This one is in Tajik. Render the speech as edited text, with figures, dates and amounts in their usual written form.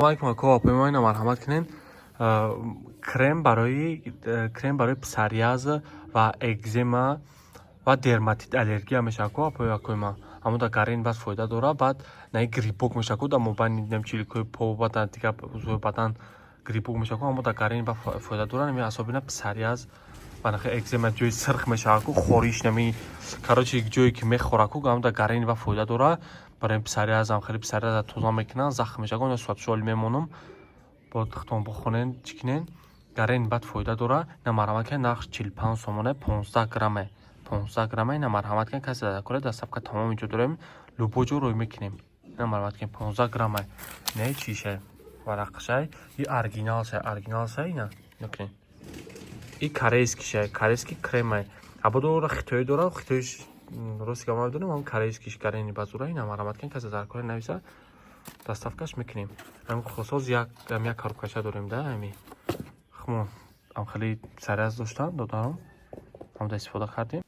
Алайкум, ако, апои, марҳамат кунед. Крем барои псориаз ва экзема ва дерматит, аллергия мешавад ку, апои, акои ман. Ҳамон дар гарин баъд фоида дорад. Баъд наи грибок мешавад ку, дар мобайни дидам чиликҳои по, баъд дар дигар узвҳои бадан грибок мешавад ку, ҳамон дар гарин баъд фоида дорад. Ами особенно псориаз ва нахе экзема, ҷои сирх мешавад ку, хориш нами, короче, ҷое ки мехорад ку, ҳамон дар гарин баъд фоида дорад. Барои псориазам хеле псориаза тоза мекунанд, захм мешавад. Суратшоли мемонам, бо худтон бихонен, чӣ кунен. Гарин баъд фоида дорад. Ина, марҳамат кунед, нархш 45 сомоне, 15 грамме, 15 грамме. Ина, марҳамат кунед, касе дар доставка тамоми ҷо дорем, любой ҷо рӯй мекунем. Ина, марҳамат кунед, 15 грамме. Ина чишай, варақшай, и оригиналшай, оригиналшай. Ина накунед, и корейскийшай, корейский кремай. Абодора хитоӣ дорад, хитоиш рости гап намедонем, ам корейскийш гарени базура. Ина, марҳамат кунед, касе дар кора, нависа, доставкаш мекунем. Ами хосоз як коробкача дорем да, ами хмо ам хеле сараз доштан додарам, ҳамда истифода кардем.